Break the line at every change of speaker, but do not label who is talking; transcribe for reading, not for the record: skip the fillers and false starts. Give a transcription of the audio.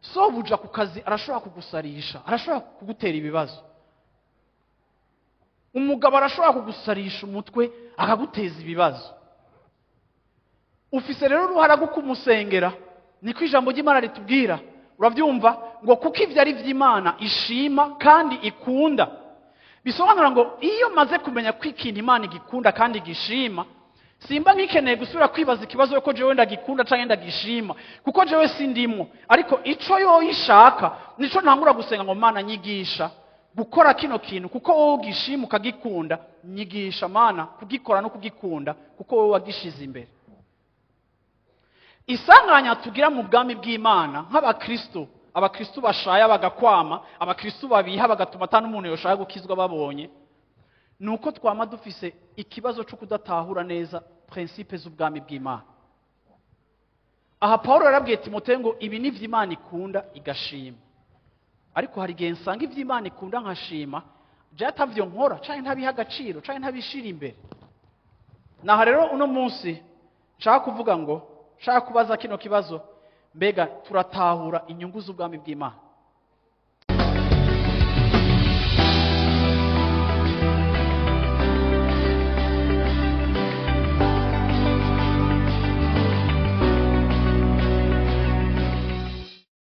Sobuja ku kazi arashobora kugusarisha, arashobora kugutera ibibazo. Umugabo arashobora kugusarisha umutwe akaguteza ibibazo. Ufise rero uruhara rwo kumusengera, niko ijambo ry'Imana ritubwira. Urabyumva ngo kuko ivyo ari vy'Imana ishima kandi ikunda. Bisobanura ngo iyo maze kumenya ko ikintu Imana igikunda kandi igishima, simba nkikeneye gusubira kwibaza ikibazo yuko jewe ndagikunda canke ndagishima, kuko jewe sindimwo. Ariko ico yoyishaka nico ntangura gusenga ngo Mana nyigisha gukora kino kintu, kuko wowe ugishima ukagikunda. Nyigisha Mana kugikora no kugikunda, kuko wowe wagishize imbere. Isanganya tugira mu bwami bw'Imana nk'abakristo, abakristo bashaya bagakwama, abakristo babiha bagatuma ata n'umuntu yoshaka gukizwa babonye, nuko twama dufise ikibazo cyo kudatahura neza principe z'ubwami bw'Imana. Aha Paulo yarabwiye Timoteyo ngo ibi ni ivy'Imana ikunda igashima. Ariko hari igihe nsanga ivy'Imana ikunda nkashima, je atavyo nkora canke ntabiha agaciro canke ntabishira imbere. Naha rero uno munsi nshaka kuvuga ngo, nshaka kubaza kino kibazo: mbega turatahura inyungu z'ubwami bw'Imana?